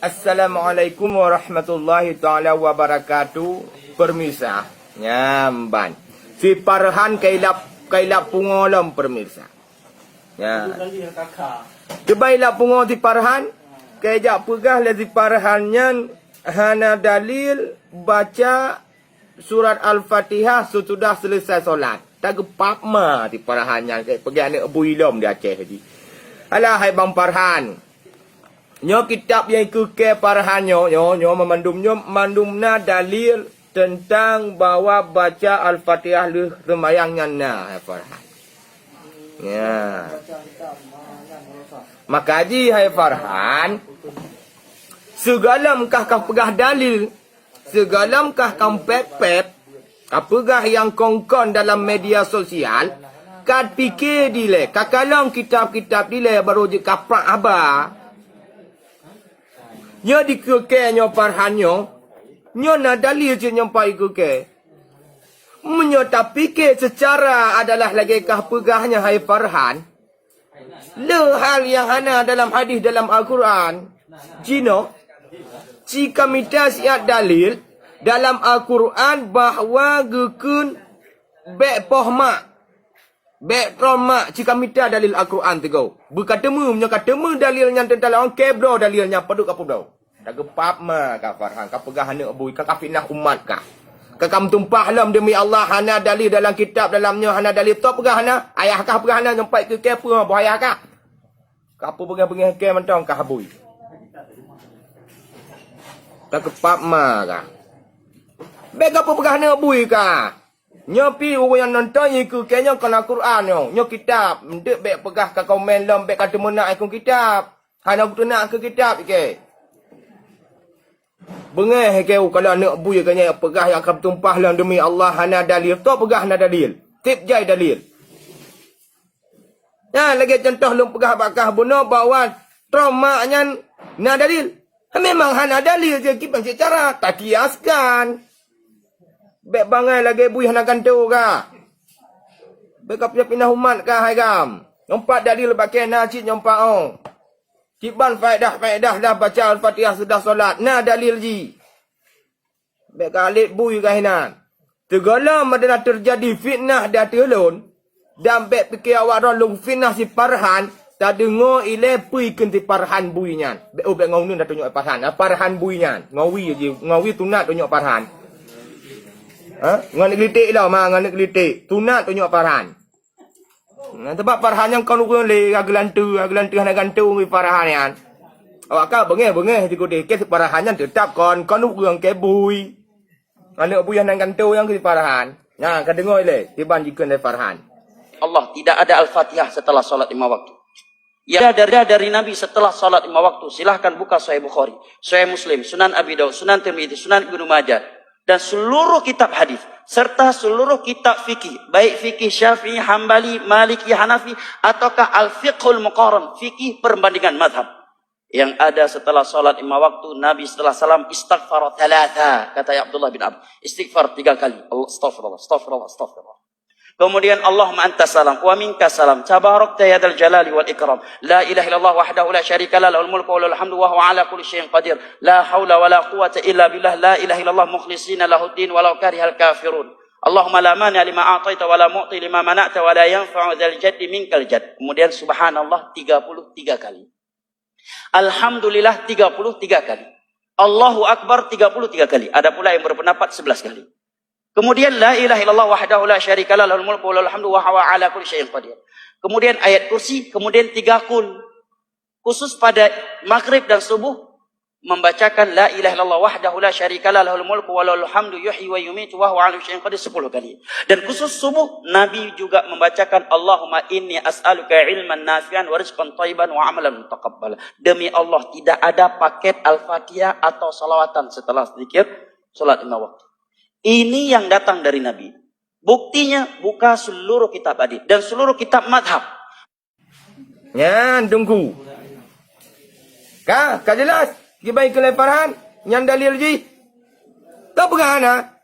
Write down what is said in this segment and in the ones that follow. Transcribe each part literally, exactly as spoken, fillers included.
Assalamualaikum warahmatullahi taala wabarakatuh. Pemirsa, nyan ban. Si Farhan kailap, kailap pungo lom, pemirsa. Ya. Cuba ilap pungo si Farhan, kaijak peugah lé si Farhan nyan hana dalil baca surat Al-Fatihah sesudah selesai solat. Tageupap ma si Farhan nyan, kayak peugah aneuk bui lom di Aceh ji. Alah, hai Bang Farhan. Nyoe kitab nyang ikeukée Farhan nyoe, nyoe, nyoe meumandum nyoe, mandum na dalil teuntang bahwa baca Al-Fatihah lheueh seumayang nyan na, hai Farhan. Ya. Maka ji, hai Farhan, sigohlom kah kapeugah dalil, sigohlom kah kampép-pép, kapeugah nyang kon-kon dalam media sosial, ka pike dilée, kakalon kitab-kitab dilée, baru jeuet kaprak haba. Nyoe dikeukée nyoe Farhan nyoe, nyoe na dalil cit nyoe pai ikeukée. Meunyoe tapike seucara adalah lagée kah peugah nyan, hai Farhan, le hal nyang hana dalam hadis dalam Al-Quran. Jinoe, ci kamita siat dalil dalam Al-Quran bahwa geukheun bék poh mak, bék trom mak, ci kamita dalil Al-Quran teugô. Beukateumé, meunyoe kateumé dalil nyan teuntang lawan, kée bloe dalil nyan, padub kapeubloe. Tageupap ma kah Farhan, kapeugah aneuk bui, ka kafitnah umat kah. Ka kameutumpah lom, demi Allah, hana dalil dalam kitab, dalam nyoe hana dalil, toh peugah hana, ayah kah peugah hana, nyampai keu kée peue boh ayah kah. Kapeugah beungéh kée mantong kah bui. Tageupap ma kah. Bék kapeugah aneuk bui kah. Nyoe pi ureuëng nyang nonton ikeukée nyoe kon Al-Quran nyoe, nyoe kitab, meudeuk bék peugah ka komen lom bék ka teumeunak ikeu kitab. Hana geutunak keu kitab ikée. Beungéh ikée u kalau aneuk bui keu nyan peugah nyang ka meutumpah lom demi Allah hana dalil, toh peugah hana dalil. Tieb jai dalil. Nyan lagée contoh lôn peugah bak kah bunoe bahwa trom mak nyan na dalil. Memang hana dalil je kiban cit cara takiaskan. Bék bangai lagée bui hana gantoe ka. Bék ka pinah umat ka hai gam. Nyoe pat dalil bak kée na cit nyoe pat oh. Kiban faedah-faedah dah baca Al-Fatihah sudah solat. Na dalil ji. Bék ka lét bui ka hinan. Teugohlom adalah teujadi fitnah di ateueh lôn, dan bék pike awak droe lôn fitnah si Farhan, tadeungoe ilée peue ikheun si Farhan bui nyan. Bék, oh, bék ngon uneuen tatunyok Farhan, ah, Farhan bui nyan. Ngon wie ji, ngon wie tunat tunyok Farhan. Ha? Ngon aneuk geulitek lom, ha, ngon aneuk geulitek. Tunat tunyok Farhan. Nah, sabab Farhan nyan kon ureuëng lé, ka geulanteue, ka geulanteue hana gantoe ngon Farhan nyan. Awak ka beungéh-beungéh di keudeh, kée si Farhan nyan teutab kon, kon ureuëng kée bui. Aneuk bui hana gantoe nyang keu si Farhan. Nah, ka deungoe lé, kiban jikheun lé Farhan. Allah, tidak ada Al-Fatihah setelah salat lima waktu. Ya, dari, dari Nabi setelah salat lima waktu. Silahkan buka Sahih Bukhari, Sahih Muslim, Sunan Abi Daud, Sunan Tirmidzi, Sunan Ibnu Majah, dan seluruh kitab hadis, serta seluruh kitab fikih, baik fikih Syafi'i, Hambali, Maliki, Hanafi, ataukah Al-Fiqhul Muqaran, fikih perbandingan mazhab. Yang ada setelah salat lima waktu, Nabi setelah salam istighfar thalatha, kata Abdullah bin Abbas. Istighfar tiga kali. Allah, astaghfirullah, astaghfirullah, astaghfirullah. Kemudian, Allahumma antas salam wa minkas salam, tabarakta ya dzal jalali wal ikram. La ilaha illallah wahdahu la syarika lah, lahul mulku wa lahul hamdu wa huwa ala kulli syai'in qadir. La haula wa la quwwata illa billah. La ilaha illallah mukhlishina lahuddin walau karihal kafirun. Allahumma la mani'a lima a'taita wa la mu'ti lima mana'ta wa la yanfa'u dzal jaddi minkal jadd. Kemudian, subhanallah tiga puluh tiga kali. Alhamdulillah tiga puluh tiga kali. Allahu Akbar tiga puluh tiga kali. Ada pula yang berpendapat sebelas kali. Kemudian, la ilaha illallah wahdahu la syarika lah, lahul mulku wa lahul hamdu wa huwa ala kulli syai'in qadir. Kemudian ayat kursi, kemudian tiga kul. Khusus pada maghrib dan subuh, membacakan la ilaha illallah wahdahu la syarika lah, lahul mulku wa lahul hamdu yuhyi wa yumitu wa huwa ala kulli syai'in qadir sepuluh kali. Dan khusus subuh, Nabi juga membacakan, Allahumma inni as'aluka ilman nafi'an wa rizqan thayyiban wa amalan mutaqabbala. Demi Allah, tidak ada paket Al-Fatihah atau salawatan setelah zikir salat lima waktu. Ini yang datang dari Nabi. Buktinya, buka seluruh kitab hadis dan seluruh kitab madhab. Nyan, Teungku. Ka, ka jelas? Kiban keu lé Farhan, nyan dalil jih. Toh peugah hana?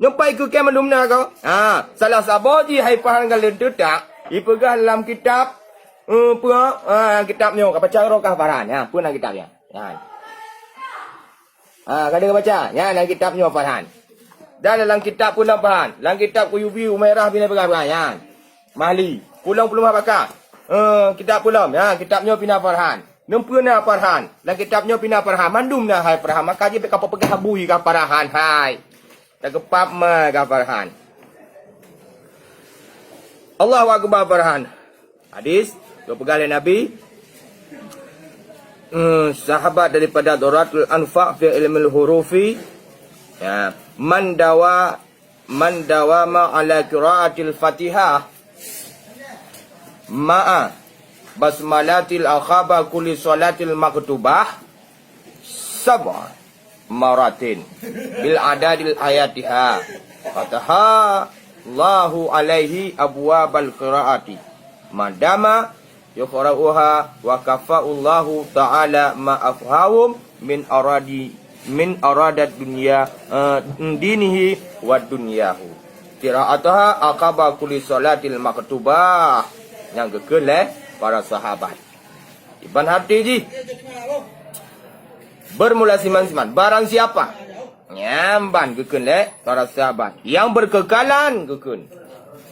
Nyoe pai keu kée mandum na ko? Ha, salah saboh jih hai Farhan ka leunteutak, ipeugah lam kitab, eh, peue, ha, kitab nyoe, ka baca roh kah Farhan? Ha, peue na kitab nyan? Ha. Ha, ka deuh baca. Nyan lam kitab nyoe Farhan. Dan lam kitab peue lom Farhan. Lam kitab Quyubi Umairah bin Abi Ghairah nyan. Mahli. Peue lom peuleumbah baka. Eh, kitab peue lom. Ha, kitab nyoe pina Farhan. Neumpeue na Farhan. Lam kitab nyoe pina Farhan. Mandum na hai Farhan. Maka jih bèk kapeugah bui ka Farhan hai. Takeupap ma ka Farhan. Allahu Akbar Farhan. Hadis geupeugah lé Nabi, eh, sahabat daripada Duratul Anfa fi ilmil hurufi, ya, man dawa, man dawama ala qiraatil Fatihah ma'a basmalatil akhaba kulli salatil maktubah sab'a maratin bil adadil ayatiha. Fataha Allahu alaihi abwabal qiraati madama yuqra'uha wa kafa'ullahu ta'ala ma afhawum min aradi, min aradat dunya, eh, dinihi wa dunyahu. Qira'ataha aqaba kulli salatil maktubah. Nyang geukheun lé para sahabat. Iban hati jih. Bermula siman-siman. Barang siapa. Nyan ban geukheun lé para sahabat. Yang berkekalan geukheun.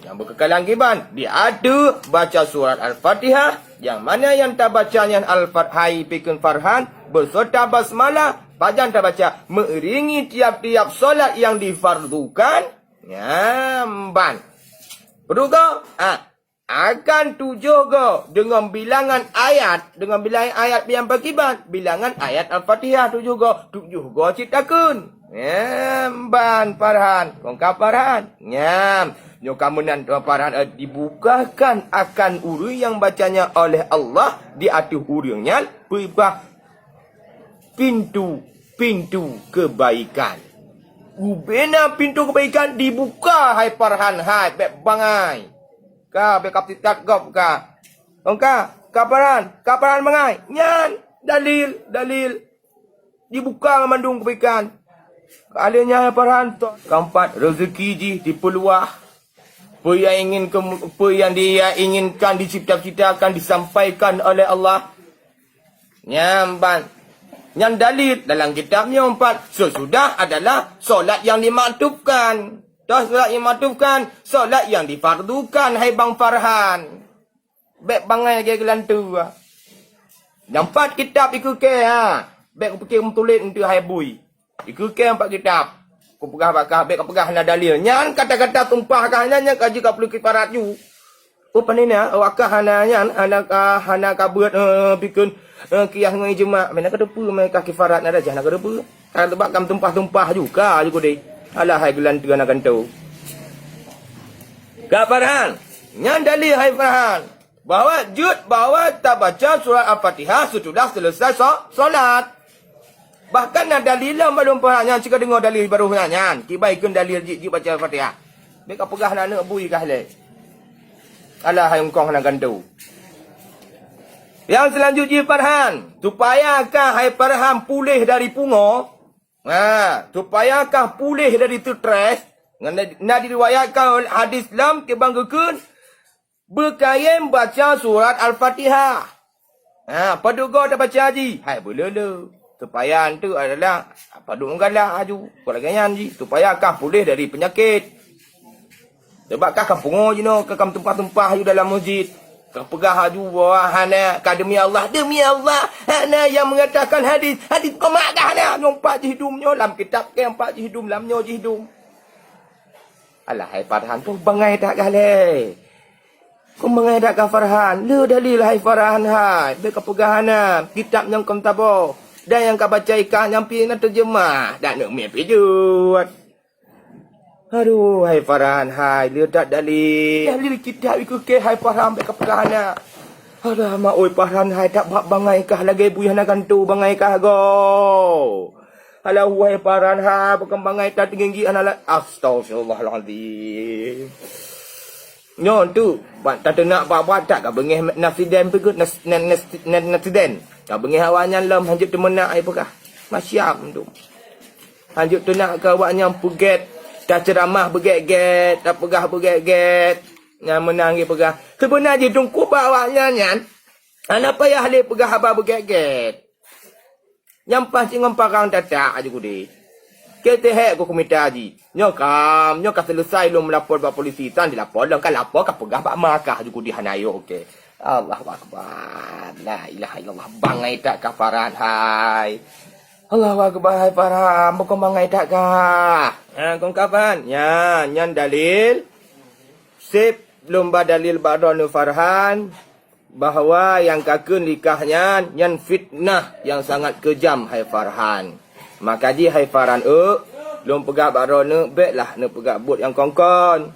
Yang berkekalan kiban. Di ateueh baca surat Al-Fatihah. Yang mana yang tabaca nyan Al-Fatihah hai pikun Farhan. Beserta basmalah. Pajan tabaca. Meiringi tiap-tiap solat yang difardukan. Nyan ban. Peuduga. Ha. Akan tujoh go deungon bilangan ayat, deungon bilangan ayat nyang pakiban, bilangan ayat Al-Fatihah tujoh go, tujoh go cit takheun. Nyan ban Farhan, kongka Farhan. Nyan, nyoe ka meunan Farhan, eh, dibukakan akan ureuëng nyang bacanya oleh Allah di ateueh ureuëng nyan, peubah pintu-pintu kebaikan. Ubena pintu kebaikan dibuka hai Farhan hai bèk bangai. Ka bèk ka titat gob ka. Ong ka, ka Farhan, ka Farhan bangai. Nyan dalil, dalil dibuka mandum kebaikan. Ka lheueh nyan Farhan to. Keempat, rezeki jih dipeuluah. Peue yang ingin ke, peue yang dia inginkan dicipta-ciptakan disampaikan oleh Allah. Nyan ban. Nyan dalil dalam kitab nyoe empat. Sesudah adalah solat yang dimaktubkan. Dah solat yang dimaktubkan, solat yang difardukan, hai Bang Farhan. Bèk bangai lagèe geulanteue. Nyang pat kitab ikeue kèe, ha. Bèk kupike meutulet enteuk hai bui. Ikeue kèe empat kitab. Kupeugah bak kah, bèk kapeugah hana dalil. Nyan kata-kata tumpah kah nyan, nyan ka jeuet ka peuleueh kifarat ju. Oh, pane na, awak kah hana nyan, hana ka, hana ka beuet, eh, bikon, eh, kias ngon ijma. Meunan ka teupeue meunan kah kifarat na darajah na ka teupeue. Ka teuba kam tumpah-tumpah ju, ka ju kudeh. Alah hai geulanteue na gantoe. Ka Farhan. Nyan dalil hai Farhan. Bahwa jeuet bahwa tabaca surat Al-Fatihah sesudah selesai so-, solat. Bahkan na dalil lom bak lôn peugah nyan, sika deungoe dalil baroh nyan, nyan. Kiban ikeue dalil jih, jih baca Al-Fatihah. Bèk kapeugah na aneuk bui kah lé. Alah hai ungkong hana gantoe. Nyang seulanjut jih Farhan, supaya kah hai Farhan puléh dari pungo. Ha, supaya kah puléh dari stres. Ngon na, na diriwayatkan hadis lom kiban geukheun, beukayém baca surat Al-Fatihah. Ha, padub goe tabaca jih? Hai beuleu-leu. Supaya enteuk adalah padub meugalak aju. Keu lagèe nyan jih, supaya kah puléh dari peunyakét. Sebab kah ka pungo jinoe, ka kam tumpah-tumpah aju dalam meuseujid. Ka peugah aju bahwa hana, ka demi Allah, demi Allah, hana yang mengatakan hadis, hadis koma kah hana. Nyoe empat jih dum nyoe lam kitab kèe empat jih dum, lam nyoe jih dum. Alah hai Farhan, kah bangai that kah lé. Kah bangai that kah Farhan. Le dalil hai Farhan hai. Bèk kapeugah hana. Kitab nyang kon taboh. Dan nyang kabaca ikah nyang pih na terjemah. Dan neuk miet pih jeuet. Aduh, hai Farhan hai. Le that dalil. Dalil kitab ikeue kèe hai Farhan bèk kapeugah hana. Alah, ma oi Farhan hai, that bak bangai kah lagèe bui hana gantoe bangai kah go. Alah, wahai Farhan hai, bukon bangai that tinggi hana la-, astagfirullahalazim. Nyoe tu, bak tateunak bak-bak that ka beungèh nasiden peugöt nas-, nas-, nas-, nasiden. Ka beungèh awak nyan lom hanjeuet teumeunak ai peugah. Masyam tu. Hanjeuet teunak keu awak nyan peugèt, taceuramah beugèt-gèt, tapeugah beugèt-gèt. Nyan meunan geupeugah. Seubeuna jih teungku bak awak nyan nyan, hana payah lé peugah haba beugèt-gèt. Nyang paih cit ngon parang tatak Haji Kudi. Keu teuhek ku kumita jih. Nyoe kam, nyoe ka seuleusai lôn meulapor bak polisi, tan dilapor lôn ka lapor ka peugah bak ma kah Haji Kudi hana yok, oke. Allahu Akbar. La ilaha illallah. Bangai that kah Farhan hai. Allahu Akbar hai Farhan, bukon bangai that kah. Ha, kon kah Farhan. Nyan, nyan dalil. Seb lôn ba dalil bak droeneuh Farhan. Bahwa nyang ka kheun likah nyan, nyan fitnah nyang sangat keujam hai Farhan. Maka jih hai Farhan eu, lôn peugah bak droeneuh, béklah neupeugah buet nyang kon-kon.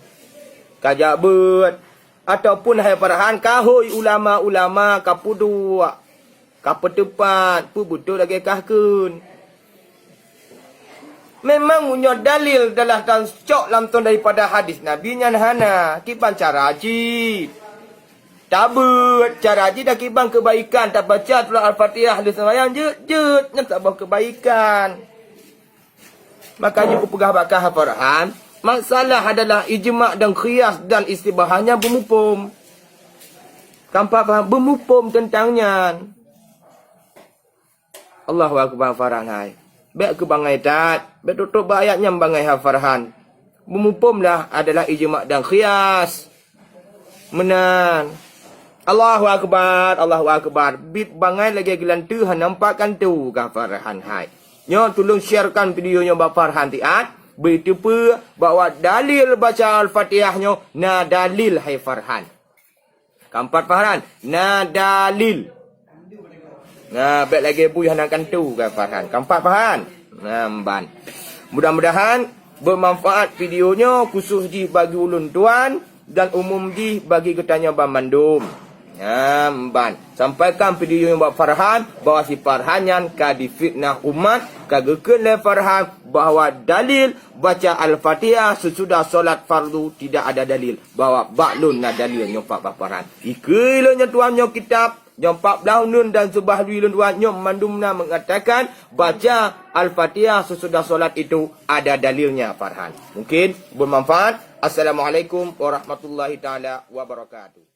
Ka jak beuet. Ataupun hai Farhan, ka hôi ulama-ulama ka peuduek, ka peuteupat, peue beutôi lagée kah kheun. Memang meunyoe dalil dalah tan cok lam ton daripada hadis Nabi nyan hana, kiban cara jih. Tabeuet cara jih dan kiban keubaikan, tabaca surat Al-Fatihah lheueh seumayang jeuet-jeuet, nyan saboh keubaikan. Maka jih kupeugah bak kah Farhan, masalah adalah ijma' dan qiyas dan istibahah nyan beumuphom. Tampak paham? Beumuphom teuntang nyan. Allahu Akbar Farhan hai. Bék keu bangai that, bék tôp-tôp bak ayat nyang bangai hai Farhan. Beumuphomlah adalah ijma' dan qiyas. Meunan. Allahu Akbar, Allahu Akbar. Bit bangai lagée geulanteue hana nampak kantu kah Farhan hai. Nyoe tulông sharekan video nyoe bak Farhan siat, bri teupeue bahwa dalil baca Al-Fatihah nyoe na dalil hai Farhan. Ka empat Farhan, na dalil. Nah, bék lagée bui hana kantu kah Farhan. Ka empat Farhan. Nah, meuban. Mudah-mudahan beumanfaat video nyoe khusus jih bagi ulôn tuan dan umum jih bagi geutanyoe banmandum. Nah, meuban. Sampaikan video nyoe bak Farhan bahwa si Farhan nyan ka difitnah umat, ka geukheun lé Farhan bahwa dalil baca Al-Fatihah sesudah solat fardu tidak ada dalil. Bahwa bak lôn na dalil nyoe pat bak Farhan. Ikeue lôn nyoe tuan nyoe kitab, nyoe pat blaih uneun dan seubah lui lôn tuan nyoe mandum na mengatakan baca Al-Fatihah sesudah solat itu ada dalilnya Farhan. Mungkin bermanfaat. Assalamualaikum warahmatullahi taala wabarakatuh.